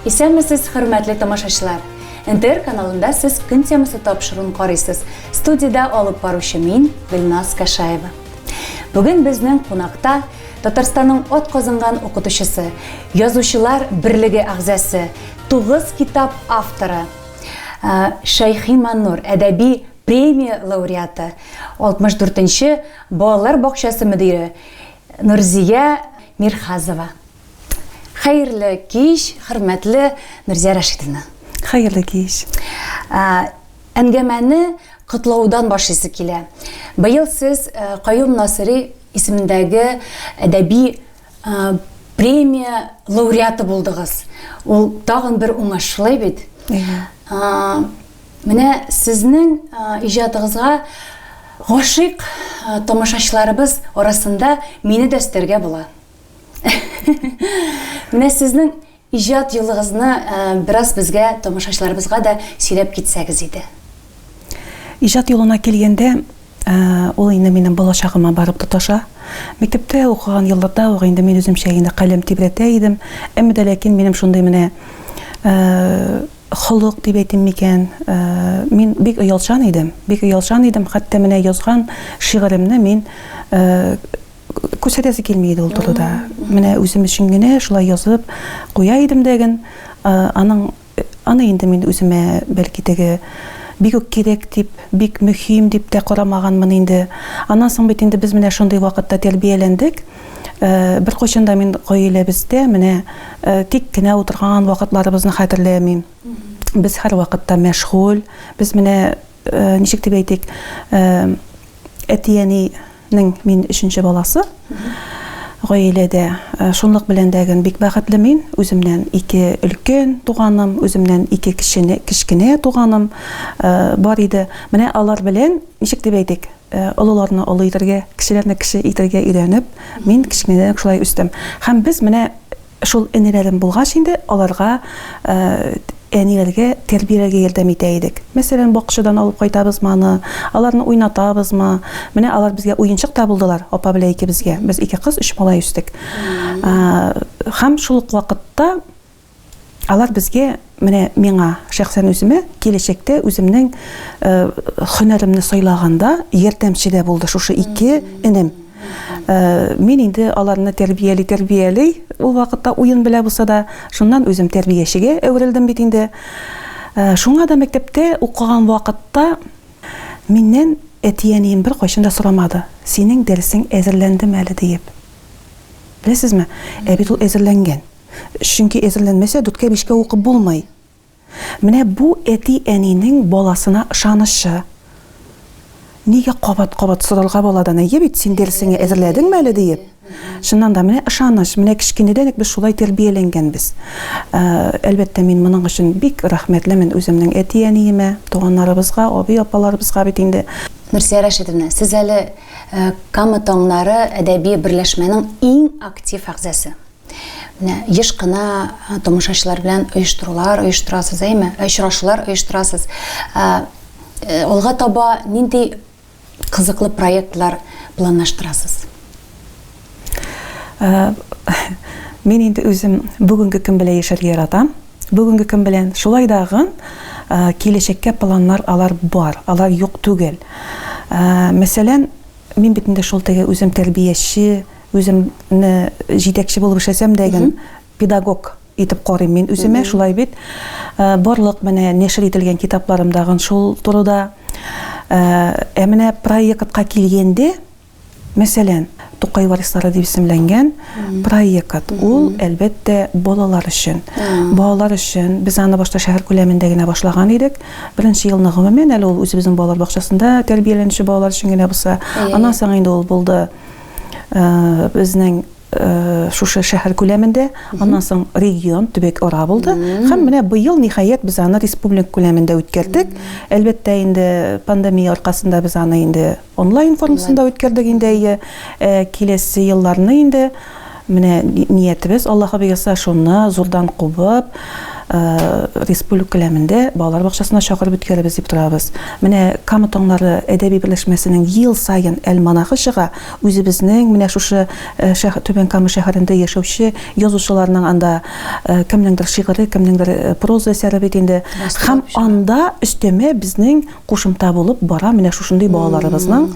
Исәнмесез, хөрмәтле тамашачылар! НТР каналында сез Көн темасы тапшыруын карыйсыз. Студиядә алып баручы мин, Гөлназ Кашаева. Бүген безнең кунакта Татарстанның ат казанган укытучысы, Язучылар берлеге әгъзасы, 9 китап авторы, Шәйхи Маннур әдәби премия лауреаты, 64 нче балалар бакчасы мөдире Нурзия Мирхазова. Хәерле кич, хөрмәтле Нурзия Рәшитовна. Хәерле кич. Әңгәмәне котлаудан башлыйсы килә. Быел сез Каюм Насыйри исемендәге әдәби премия лауреаты булдыгыз. Ул тагын бер уңыш, шулай бит? Әйе. Менә сезнең иҗатыгызга гашыйк тамашачыларыбыз арасында мине дә өстәргә була. Менә сезнең иҗат юлыгызны бераз безгә, тамашачыларыбызга да сөйләп китсәгез иде. Иҗат юлына килгәндә, ул инде минем балачагыма барып тоташа. Мәктәптә укыган елларда ук инде мин үземчә инде каләм тибрәтә идем. Әмма дә ләкин минем шундый менә холык дип әйтим микән, мин бик оялчан идем, бик оялчан идем. Хәтта менә язган шигыремне мин Күрсәтәсе килми иде ул турыда. Менә үзем өчен генә шулай язып куя идем дәген. Аның аны инде мин үземә бәлки теге бик үк кирәк дип, бик мөһим дип тә карамаганмын инде. Аннан соң бит инде без менә шундый вакытта тәрбияләндек. Беркайчан да мин гаиләбездә менә тик кенә утырган вакытларыбызны хәтерләмим. Без һәрвакытта мәшгуль. Без менә ничек дип әйтик, әти-әнинең мин өченче баласы гаиләдә. Шунлык белән дә бик бәхетле мин. Үземнән ике өлкән туганым, үземнән ике кечене, кечкенә туганым бар иде. Менә алар белән, ничек дип әйтик, олыларны олы итәргә, кечеләрне кече итәргә өйрәнеп, мин кечкенәдән үк шулай үстем. Һәм без менә Шул энеләрем булгач инде, аларга, әниләргә тәрбияләргә ярдәм итә идек. Мәсәлән, бакчадан алып кайтабызмы аны, аларны уйнатабызмы. Менә алар безгә уенчык та булдылар, апа белән икебезгә. Без ике кыз, өч малай үстек. Һәм шул ук вакытта алар безгә, менә миңа, шәхсән үземә, киләчәктә үземнең һөнәремне сайлаганда ярдәмче дә булды шушы ике энем. Мин инде аларны тәрбияли-тәрбияли, ул вакытта уен белә булса да, шуннан үзем тәрбиячегә әверелдем бит инде. Шуңа да мәктәптә укыган вакытта миннән әти-әнием беркайчан да сорамады, синең дәресең әзерләндеме әле диеп. Беләсезме, ә бит ул әзерләнгән. Чөнки әзерләнмәсә, дүрткә, бишкә укып булмый. Менә бу әти-әнинең баласына ышанычы. Нигә кабат-кабат сорарга баладан, әйе бит, син дәресеңә әзерләдеңме әле, диеп. Чыннан да, менә ышаныч, менә кечкенәдән үк без шулай тәрбияләнгәнбез. Әлбәттә, мин моның өчен бик рәхмәтлемен үземнең әти-әниемә, туганнарыбызга, абый-апаларыбызга бит инде. Нурсия Рәшитовна, сез әле Кама таңнары әдәби берләшмәнең иң актив әгъзасы. Менә еш кына тамашачылар белән оештырулар оештырасыз, әйме? Очрашулар оештырасыз. Алга таба нинди кызыклы проектлар планлаштырасыз? Мин инде үзем бүгенге көн белән яшәргә яратам. Бүгенге көн белән шулай дагын киләчәккә планнар алар бар, алар юк түгел. Мәсәлән, мин бит инде шул теге үзем тәрбияче, Үземне җитәкче булып эшләсәм дә ген педагог итеп карыйм мин үземә, шулай бит. Барлык менә нәшер ителгән китапларым дагын шул турыда. Ә менә проектка килгәндә, мәсәлән, Тукай варислары дип исемләнгән проект, ул, әлбәттә, балалар өчен. Балалар өчен без аны башта шәһәр күләмендә генә башлаган идек. Беренче елны гомумән әле ул үзебезнең балалар бакчасында тәрбияләнүче балалар өчен генә булса, аннан соң инде ул булды безнең шушы шәһәр күләмендә, аннан соң регион, төбәк ара булды. Һәм менә быел ниһаять без аны республика күләмендә үткәрдек. Әлбәттә инде пандемия аркасында без аны инде онлайн формасында үткәрдек инде, әйе. Киләсе елларны инде менә ниятебез, Аллаһы боерса, шуны зурдан кубып, Республика күләмендә балалар бакчасына чакырып үткәрәбез дип торабыз. Менә Кама таңнары әдәби берләшмәсенең ел саен альманахы чыга. Үзебезнең менә шушы Түбән Кама шәһәрендә яшәүче язучыларның анда кемнеңдер шигыре, кемнеңдер проза әсәре бит инде. Һәм анда өстәмә безнең кушымта булып бара менә шушындый балаларыбызның.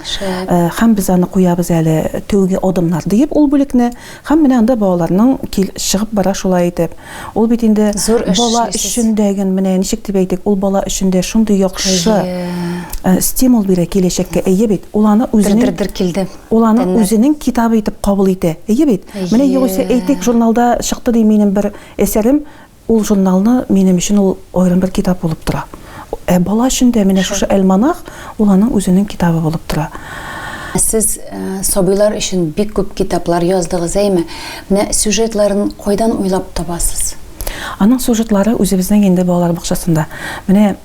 Һәм без аны куябыз әле тәүге адымнар диеп ул бүлекне. Һәм менә анда балаларның кил чыгып бара шулай итеп. Ул бит инде Зур эш бала эшлисез. өчен дә ген менә ничек дип әйтик, ул бала өчен дә шундый яхшы Әйе. стимул бирә киләчәккә. Әйе бит. Ул аны үзенең Дер-дер-дер килде. Ул аны Тәннәр. үзенең китабы итеп кабул итә. Әйе бит. Менә югыйсә әйтик, журналда чыкты ди минем бер әсәрем, Ул журналны минем өчен ул аерым бер китап булып тора. Ә бала өчен дә менә шушы альманах, ул аның үзенең китабы булып тора. Сез сабыйлар өчен бик күп китаплар яздыгыз, әйме? Менә сюжетларын кайдан уйлап табасыз? Аның сюжетлары үзебезнең инде балалар бакчасында. Менә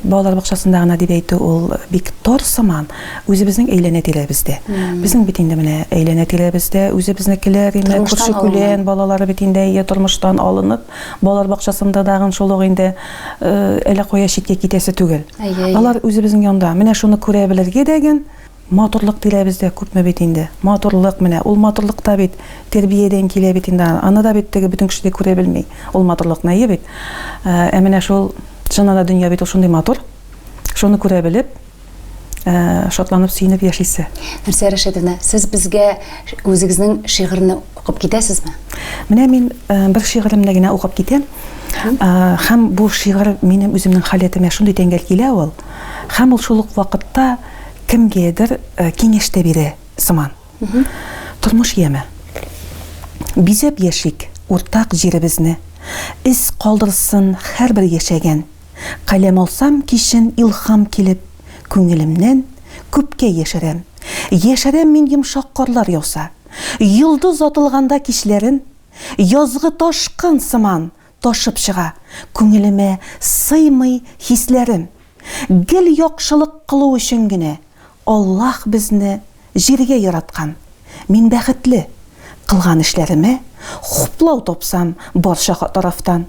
балалар бакчасында гына дип әйтү ул бик тар сыман. Үзебезнең әйләнә-тирәбездә. Безнең бит инде менә әйләнә-тирәбездә үзебезнекеләр, инде күрше-күлән балалары бит инде әйе, тормыштан алынып, балалар бакчасында дагын шул ук инде әллә кая читкә китәсе түгел. Алар үзебезнең янда. Менә шуны күрә белергә дәген матурлык тирәбездә күпме бит инде. Матурлык менә, ул матурлык та бит тәрбиядән килә бит инде. Аны да бит теге бөтен кеше дә күрә белми. Ул матурлыкны, әйе бит. Ә менә шул чыннан да дөнья бит ул шундый матур. Шуны күрә белеп, шатланып, сөенеп яшисе. Нурсия Рәшитовна, сез безгә үзегезнең шигырьне укып китәсезме? Менә мин бер шигыремне генә укып китәм. Һәм бу шигырь минем үземнең халәтемә шундый тәңгәл килә ул. Һәм ул шул ук вакытта кемгәдер киңәш тә бирә сыман. Тормыш яме. Бизәп яшик уртак җиребезне. Эз калдырсын һәрбер яшәгән. Каләм алсам кичен илһам килеп, Күңелемнән күпкә яшәрәм. Яшәрәм мин йомшак карлар яуса. Йолдыз атылганда кичләрен, Язгы ташкын сыман ташып чыга, Күңелемә сыймый хисләрем. Гел яхшылык кылу өчен генә Аллаһ безне җиргә яраткан. Мин бәхетле, кылган эшләремә Хуплау тапсам барча тарафтан.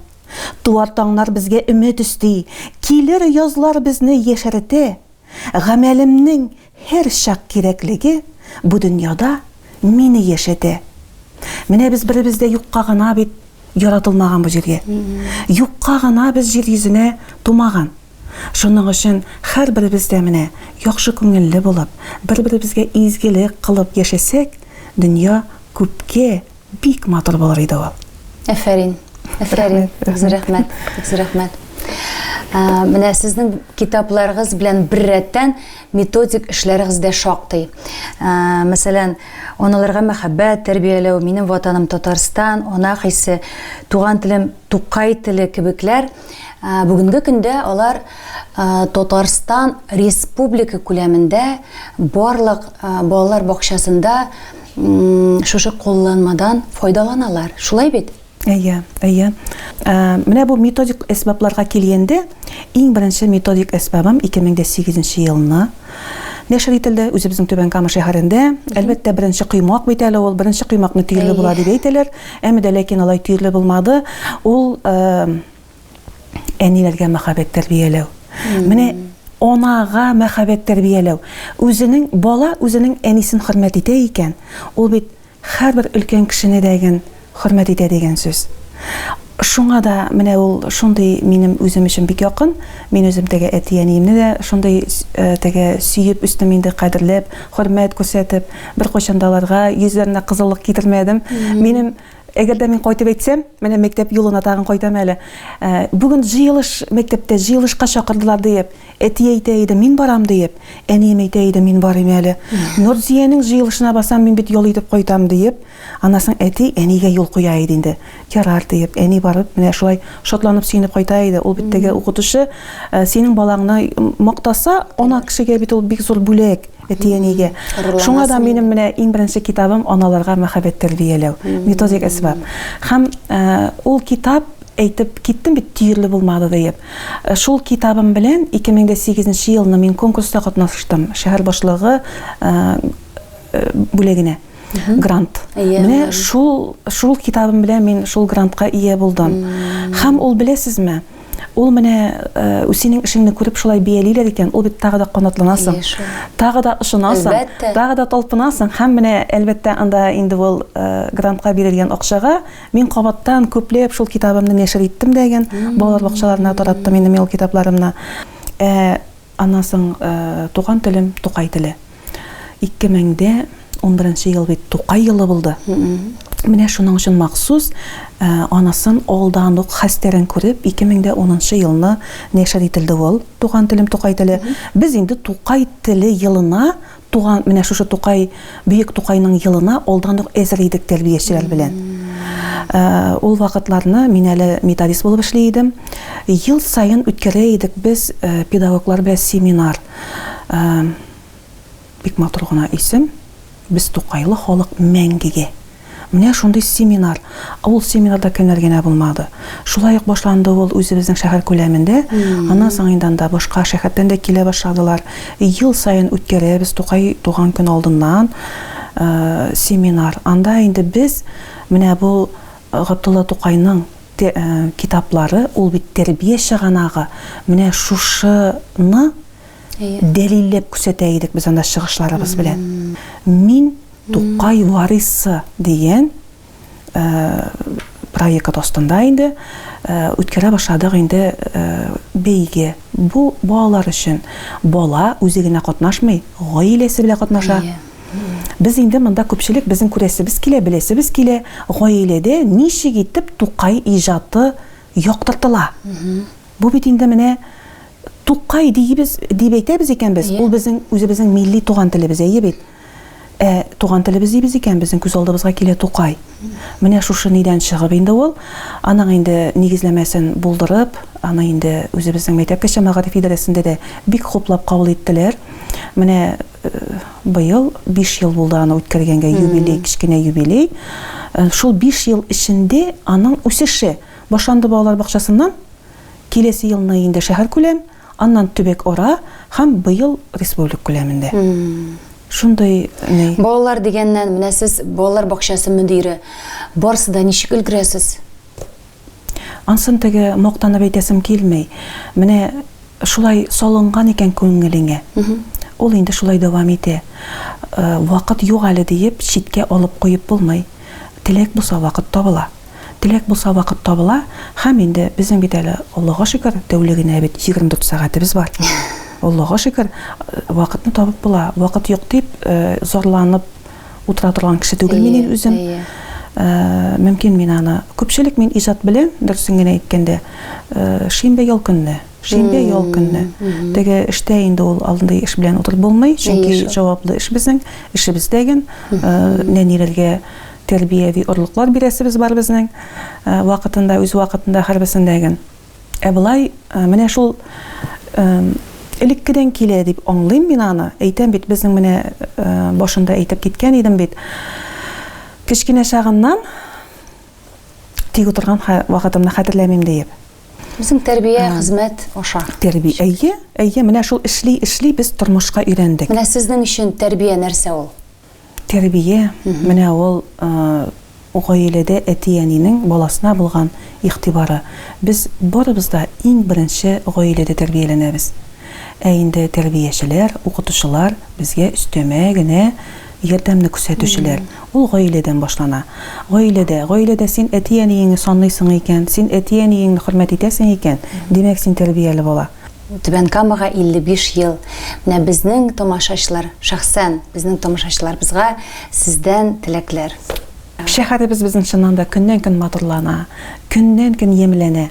Туар таңнар безгә өмет өсти, Килер язлар безне яшәртә. Гамәлемнең һәрчак кирәклеге Бу дөньяда мине яшәтә. Менә без беребез дә юкка гына бит яратылмаган бу җиргә. Юкка гына без җир йөзенә тумаган. Шуның өчен һәрберебез дә менә яхшы күңелле булып, бер-беребезгә изгелек кылып яшәсәк, дөнья күпкә Бик матур булыр иде ул. Әфәрин. Әфәрин. Бик зур рәхмәт. Бик зур рәхмәт. Менә сезнең китапларыгыз белән беррәттән методик эшләрегез дә шактый. Мәсәлән, аналарга мәхәббәт тәрбияләү, минем ватаным Татарстан, ана хисе, туган телем Тукай теле кебекләр. Бүгенге көндә алар Татарстан республика күләмендә барлык балалар бакчасында шушы кулланмадан файдаланалар. Шулай бит? Әйе, әйе. Менә бу методик әсбапларга килгәндә, иң беренче методик әсбабым 2008 елны нәшер ителде үзебезнең Түбән Кама шәһәрендә. Әлбәттә, беренче коймак бит әле ул, беренче коймакны төерле була дип әйтәләр. Әмма дә ләкин алай төерле булмады. Ул әниләргә мәхәббәт тәрбияләү. Менә анага мәхәббәт тәрбияләү. Үзенең бала үзенең әнисен хөрмәт итә икән, ул бит һәрбер өлкән кешене дә ген хөрмәт итә дигән сүз. Шуңа да менә ул шундый минем үзем өчен бик якын. Мин үзем теге әти-әниемне дә шундый э, теге сөеп үстем инде, кадерләп, хөрмәт күрсәтеп, беркайчан да аларга йөзләренә кызыллык китермәдем. Минем Әгәр дә мин кайтып әйтсәм, менә мәктәп юлына тагын кайтам әле. Э, бүген җыелыш мәктәптә җыелышка чакырдылар диеп, әти әйтә иде, мин барам диеп, әнием әйтә иде, мин барыйм әле. Нурзиянең җыелышына басам, мин бит ял итеп кайтам диеп, аннан соң әти әнигә юл куя иде инде. Ярар диеп, әни барып, менә шулай шатланып сөенеп кайта иде. Ул бит теге укытучы э, синең балаңны мактаса, ана кешегә бит ул бик зур бүләк. әти-әнигә. Шуңа да минем менә иң беренче китабым Аналарга мәхәббәт тәрбияләү, методик әсбап. Һәм э, ул китап әйтеп киттем бит төерле булмады диеп. Э, шул китабым белән 2008 елны мин конкурста катнаштым, шәһәр башлыгы э, бүләгенә. Грант. Менә шул шул китабым белән мин шул грантка ия булдым. Һәм ул беләсезме? Ул менә э, синең эшеңне күреп шулай биялиләр икән, ул бит тагы да канатланасың. Тагы да ышанасың, тагы да талпынасың. Һәм менә әлбәттә анда инде ул э, грантка бирелгән акчага мин кабаттан күпләп шул китабымны нәшер иттем дә балалар бакчаларына тараттым инде мин ул китапларымны. Ә Аннан соң туган телем Тукай теле. 2011 ел бит Тукай елы булды. Менә шуның өчен махсус анысын алдан ук хәстәрен күреп, 2010 елны нәшер ителде ул Туган телем Тукай теле. Без инде Тукай теле елына Туган, менә шушы Тукай, бөек Тукайның елына алдан ук әзер идек тәрбиячеләр белән. Э, ул вакытларны мин әле методист булып эшли идем. Ел саен үткәрә идек без э, педагоглар белән семинар. Э, бик матур гына исем. Без Тукайлы халык мәңгегә. Менә шундый семинар. Ул семинарда кемнәр генә булмады. Шулай ук башланды ул үзебезнең шәһәр күләмендә. Аннан соң инде анда башка шәһәрдән дә килә башладылар. Ел саен үткәрәбез Тукай туган көн алдыннан э, семинар. Анда инде без менә бу э, Габдулла Тукайның э, китаплары, ул бит тәрбия чыганагы. Менә шушыны дәлилләп күрсәтә идек без анда чыгышларыбыз белән. Мин Тукай варисы дигән проект астында инде үткәрә башладык инде бәйге. Бу балалар өчен. Бала үзе генә катнашмый, гаиләсе белән катнаша. Без инде монда күпчелек безнең күрәсебез килә, беләсебез килә, гаиләдә ничек итеп Тукай иҗаты яктыртыла. Бу бит инде менә Тукай диебез, дип әйтәбез икән без, ул безнең үзебезнең милли туган телебез, әйе бит. Ә туган телебез дибез икән, безнең күз алдыбызга килә Тукай. Менә шушы нидән чыгып инде ул, аның инде нигезләмәсен булдырып, аны инде үзебезнең мәктәпкәчә мәгариф идарәсендә дә бик хуплап кабул иттеләр. Менә э, быел 5 ел булды аны үткәргәнгә, юбилей, кечкенә юбилей. Э, шул 5 ел эчендә аның үсеше башланды балалар бакчасыннан. Киләсе елны инде шәһәр күләм, Аннан төбәк ара һәм быел республика күләмендә. Шундый ни. Балалар дигәннән, менә сез балалар бакчасы мөдире. Барысы да ничек өлгерәсез? Ансын теге мактанып әйтәсем килми. Менә шулай салынган икән күңелеңә. Ул инде шулай дәвам итә. Э, вакыт юк әле диеп читкә алып куеп булмый. Теләк булса вакыт табыла. Теләк булса вакыт табыла һәм инде безнең бит әле, Аллага шөкер, тәүлегенә бит 24 сәгатебез бар. Аллага шөкер, вакытны табып була. Вакыт юк дип зарланып утыра торган кеше түгел мин үзем. Мөмкин мин аны. Күпчелек мин иҗат белән, дөресен генә әйткәндә, шимбә ял көнне. Шимбә ял көнне. Теге эштә инде ул андый эш белән утырып булмый, чөнки җаваплы эш безнең, эшебез дәген, нәниләргә Тәрбияви орлыклар бирәсебез бар безнең, вакытында, үз вакытында һәрберсендәген. Ә болай, менә шул элеккедән килә дип аңлыйм мин аны. Әйтәм бит, безнең менә башында әйтеп киткән идем бит. Кечкенә чагыннан тик утырган вакытымны хәтерләмим диеп. Безнең тәрбия, хезмәт аша. Тәрбия, әйе, әйе, менә шул эшли-эшли без тормышка өйрәндек. Менә сезнең өчен тәрбия нәрсә ул? Тәрбия, менә ул гаиләдә әти-әнинең баласына булган игътибары. Без барыбыз да иң беренче гаиләдә тәрбияләнәбез. Ә инде тәрбиячеләр, укытучылар безгә өстәмә генә ярдәмне күрсәтүчеләр. Ул гаиләдән башлана. Гаиләдә, гаиләдә син әти-әниеңне санлыйсың икән, син әти-әниеңне хөрмәт итәсең икән, димәк, син тәрбияле бала. Түбән Камага 55 ел. Менә безнең тамашачылар, шәхсән безнең тамашачыларыбызга сездән теләкләр. Шәһәребез безнең чыннан да көннән-көн матурлана, көннән-көн ямьләнә.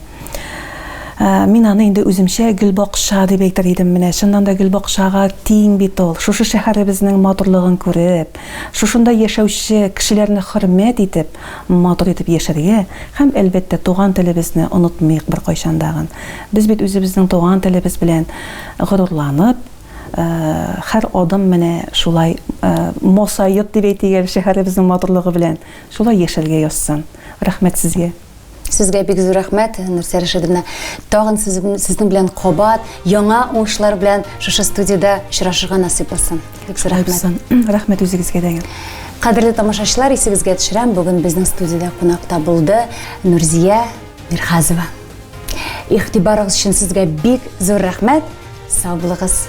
Мин аны инде үземчә гөлбакча дип әйтер идем. Менә чыннан да гөлбакчага тиң бит ул. Шушы шәһәребезнең матурлыгын күреп, шушында яшәүче кешеләрне хөрмәт итеп, матур итеп яшәргә һәм, әлбәттә, туган телебезне онытмыйк беркайчан дагын. Без бит үзебезнең туган телебез белән горурланып, һәр адым менә шулай масаеп дип әйтик әле, шәһәребезнең матурлыгы белән шулай яшәргә язсын. Рәхмәт сезгә. Сезгә бик зур рәхмәт, Нурсия Рәшидовна. Тагын сезнең белән кабат яңа уңышлар белән шушы студиядә очрашырга насыйп булсын. Бик зур рәхмәт. Рәхмәт үзегезгә дә. Кадерле тамашачылар, исегезгә төшерәм, бүген безнең студиядә кунакта булды Нурзия Мирхазова. Игътибарыгыз өчен сезгә бик зур рәхмәт. Сау булыгыз.